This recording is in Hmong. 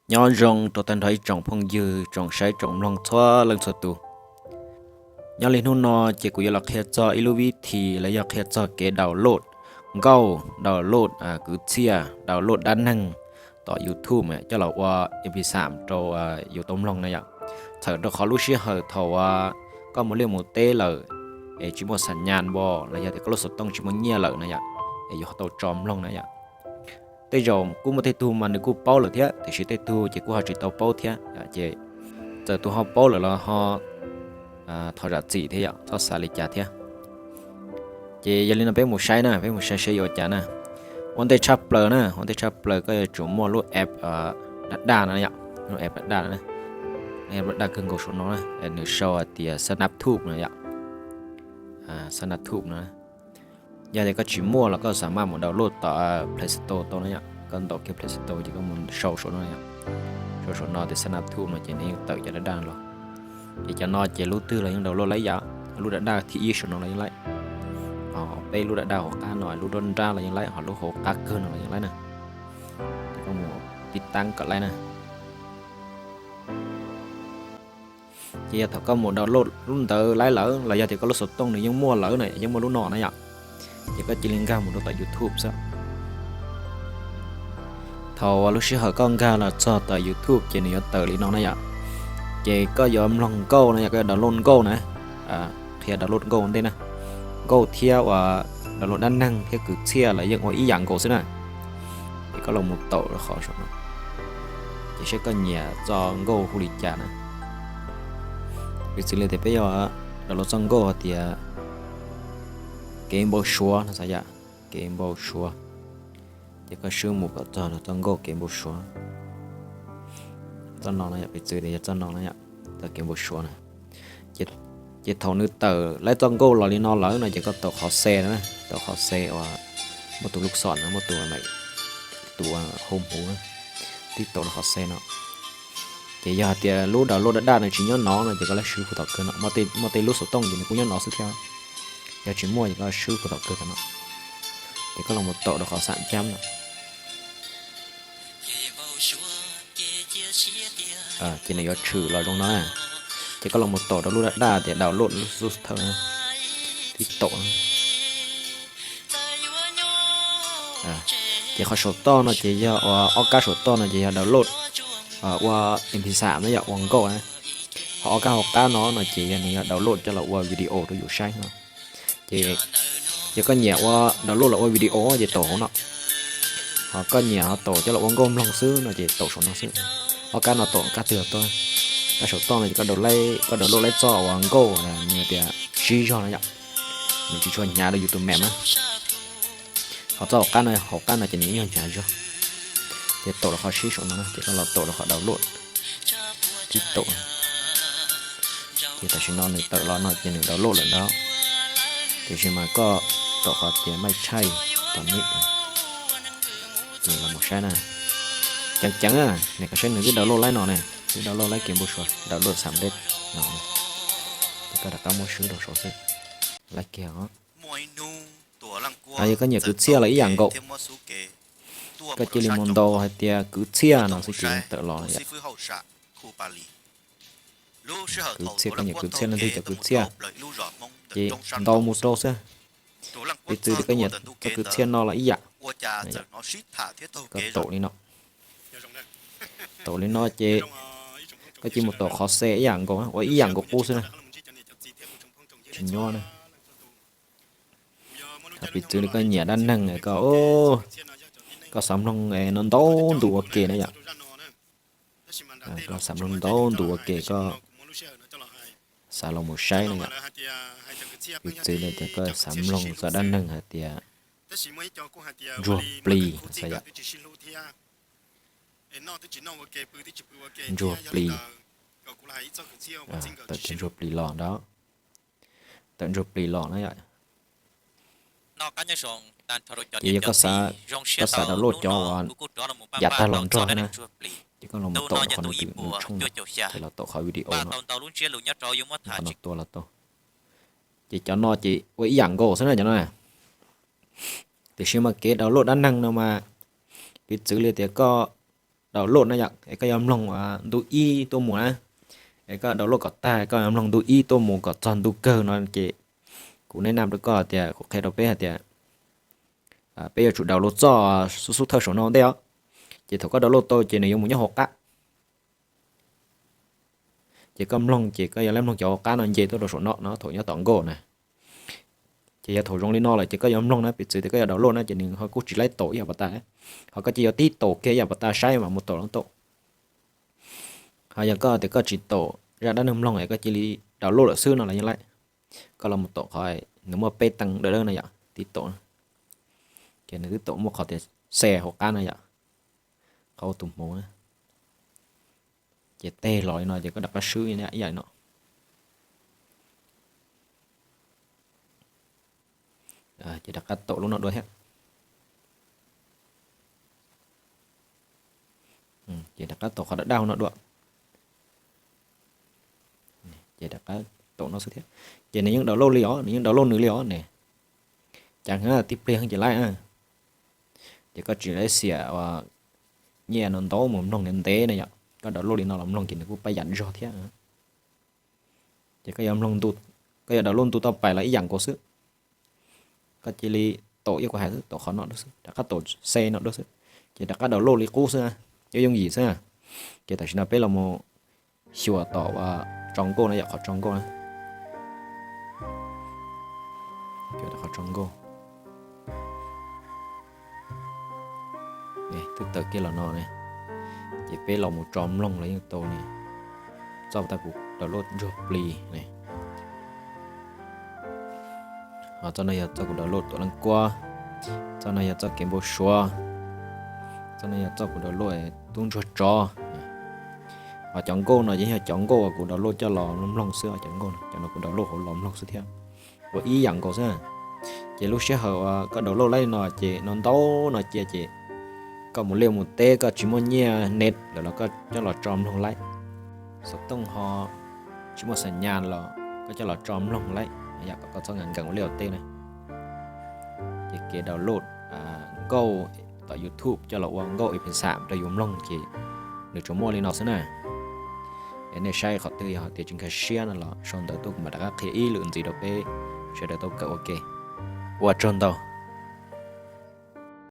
Nyob zoo rau tag nrho ib tsoom phooj ywg, tsoom saib tsoom mloog txhua leej txhua tus. Nyob li hnub no ces kuv yuav los qhia txog ib lub vib thi los yog qhia txog kev download nkauj, download kwv txhiaj, download dab neeg tom YouTube coj los ua M P xam rau yus tau mloog na yom. Txhawm rau qhov lub sij hawm thaum koj mus liaj mus teb lawm es tsis muaj xam nyas npo los yog tias koj lub xov tooj tsis muaj nyiaj lawm na yom, es yus ho tau tso mloog na yom. Tej zaum kuj muaj tej tug mas nws kuj paub lawm thiab, tiam sis tej tug ces kuj ho tsis tau paub thiab. Ces txawm tus ho paub lawm los ho thov zam txim thiab yom, txhob xav li cas thiab. Ces yog li no peb mus saib na, peb mus saib seb yuav ua cas na. Ua ntej tshaj plaws na, ua ntej tshaj plaws koj yuav tsum muaj lub app daj daj no yom, lub app daj daj no, app daj daj kawg nkaus saum no na, nws sau hais tias Synapse Tube no yom. Synapse Tube no, yog tias koj tsis muaj los koj xav maj mus download tom Play Store tau na yom, koj ntaus kiag Play Store ces koj mus sau saum no yom, sau saum no tias Synapse Tube no ces nws yeej tawm cov daj daj los. Ces cov no ces lub twg los yeej download laib yom, lub daj daj thib ib saum no los yeej laib. Peb lub daj daj hauv qab no, lub nruab nrab los yeej laib, ho lub hauv qab kawg no los yeej laib na. Ces koj mus tib tab kom laib na. Ces yog thaum koj mus download lub ntawd laib lawm los yog tias koj lub xov tooj nws yeej muaj lawm na, yeej muaj lub no na yom, ces koj cia li nkag mus rau tom YouTube xwb. Thaum lub sij hawm koj nkag los txog tom YouTube ces nws yuav tawm li no na yom. Ces koj yuav mloog nkauj no yom, koj yuav download nkauj na, qhia download nkauj ua ntej na. Nkauj thiab uas download dab neeg thiab kwv txhiaj los yeej ua ib yam nkaus xwb na. Ces koj los mus taum rau qhov saum no, ces seb koj nyiam txoj nkauj hu li cas na. Piv txwv li tias peb yuav download txoj nkauj hais tias kev npau suav no xav yom, kev npau suav. Ces koj swb mus kom txog rau txoj nkauj kev npau suav. Txoj no no yom, piv txwv tias yog txoj no no yom, txoj kev npau suav na. Ces thaum nws tawm laib txoj nkauj los li no lawm no ces koj taum qhov xe na, taum qhov xe uas muaj tus lub xom no, muaj tus, tus hau hmuv na, tib taum rau qhov xe no. Ces yog hais tias lub download daj daj no tsis nyob no no ces koj laib swb puag tom kawg no, muaj tej lub xov tooj ces nws kuj nyob no xwb thiab. Yog tsis muaj ces koj swb puag tom kawg tom no. Ces koj los mus taum rau qhov xam cab no. Ces nws yuav tshwm los zoo no na. Ces koj los mus taum rau lub daj daj tias download lub xub thawj na, tib taum. Ces qhov saum toj no ces yog, ob kab saum toj no ces yog download ua M P xam no yom, ua nkauj na. Ho ob kab hauv qab no no ces yog nws yog download coj los ua video rau yus saib no. Ces yog koj nyiam ua download los ua video ces taum hauv no. Ho koj nyiam ho taum coj los ua nkauj mloog xwb no ces taum saum no xwb. Ob kab no taum kab twg los tau. Kab saum toj no ces koj download laib txoj uas nkauj nws tias sib zog no yom, nws tsis tshua hnyav rau yus tus mem na. Ho txoj hauv qab no, hauv qab no ces nws ib yog hnyav zog. Ces taum rau qhov sib saum no na, ces koj los taum rau qhov download, tib taum. Ces tam sim no nws tawm los no ces nws download lawm ntag. Tiam sis mas koj taum qhov tias maj tshaj tom nib, ces los mus saib na. Ceev ceev na, nej koj saib nws twb download laib no ne, twb download laib kev npau suav, download xam deb no. Ces koj rov qab muab swb rau saud xwb, laib kiag os. Yog koj nyiam kwv txhiaj los ib yam nkaus, koj cia li mus ntaus hais tias kwv txhiaj no xwb ces yeej tawm los yom. Kwv txhiaj, koj nyiam kwv txhiaj leej twg cov kwv txhiaj, ces ntaus mus rau xwb. Piv txwv tias koj nyiam txoj kwv txhiaj no los ib yam, koj taum li no, taum li no ces koj cia li mus taum qhov xe ib yam nkaus, ua ib yam nkaus qub xwb na, tsis nyob na. Thaum piv txwv li koj nyiam dab neeg, koj, koj xav mloog no ntau ntu ua ke na yom, koj xav mloog ntau ntu ua ke, koj xav los mus saib no yom. Piv txwv li tias koj xav mloog txoj dab neeg hais tias ntsuag plig xwb yom, ntsuag plig, tawm kiag ntsuag plig los ntag, tawm ntsuag plig los na yom. Ces yog koj xav download cov uas yav tag los nrog na, ces koj los mus taum rau qhov no, nws tshooj no, ces los taum qhov video no, qhov no tua los tau. Ces cov no ces ua ib yam nkaus xwb na cov no. Tiam sis mas kev download dab neeg no mas piv txwv li tias koj download na yom, es koj yuav mloog ntu ib tuaj mus na, es koj download kom tag koj yuav mloog ntu ib tuaj mus kom txog ntu kawg no ces kuv neb nam rau koj tias kuv qhia rau peb hais tias peb yuav tsum download txoj xub xub thawj saum no ntej os. Ces thaum koj download tau ces nws yuav mus nyob hauv qab. Ces koj mloog ces koj yuav laib mloog cov hauv qab no nce tuaj rau saum no no thaum nyob tom nkauj na. Ces yog thaum zoo li no lawm ces koj yuav mloog na, piv txwv tias koj yuav download na ces nws ho kuj tsis laib taum ib yam pas tas, ho koj cia yuav tib taum kiag ib yam pas tas saib mas mus taum los taum. Ho yog koj tias koj tsis taum zaj dab neeg mloog es koj cia li download lawm xwb no los yeej laib. Koj los mus taum qhov nws muaj peb teev dawb dawb no yom, tib taum, ces nws twb taum muaj qhov tias xe hauv qab no yom, qhov ua tus hmoov na. Ces teg los li no ces koj rov qab swb ib yam li no. Ces rov qab taum lub no dua thiab. Ces rov qab taum qhov daj daj no dua. Ces rov qab taum no xwb thiab. Ces nws yeej download li os, nws yeej download nws li os ne. Cas tib pliag ces laib. Ces koj tsis laib xiam nyiaj no ntau mus mloog ntev ntev na yom, koj download li no los mloog ces nws kuj pab yam zog thiab. Ces koj yuav mloog, koj yuav download ntu tau pais los ib yam nkaus xwb. Koj cia li taum ib kuv hais xwb, taum qhov no dua xwb, rov qab taum xe no dua xwb, ces rov qab download li qub xwb, yooj yooj yim xwb. Ces tam sim no peb los mus xyuas tom tso nkauj no yom, qhov tso nkauj na. Qhov tso nkauj twb tawm kiag los no ne, ces peb los mus tso mloog los yeej tau ne. Txoj tab kuv download ntsuag plig ne. Ho txoj no yog txoj kuv download Tuam Leej Kuab, txoj no yog txoj kev npau suav, txoj no yog txoj kuv download Tub Ntsuag Tsov. Ho cov nkauj no ces yog cov nkauj uas kuv download coj los mloog xwb, cov nkauj no cov no kuv download hauv los mloog xwb thiab, ua ib yam nkaus xwb. Ces lub sij hawm uas koj download laib no ces no ntau no cia ces koj mus liaj mus teb koj tsis muaj nyiaj net lawm los koj coj los tso mloog laib. Xov tooj ho tsis muaj xa nyas los koj coj los tso mloog laib, yam kom koj txhob nkees nkees ua liaj ua teb na. Ces kev download nkauj tom YouTube coj los ua nkauj ib phim xam rau yus mloog ces nws tsuas muaj li no xwb na. Es nej saib qhov twg yog tias tsis nkag siab no los sau ntawv tuaj kuv mam rov qab qhia ib lwm ntxiv rau peb sawv daws tau kawm ua ke. Ua tsaug ntau.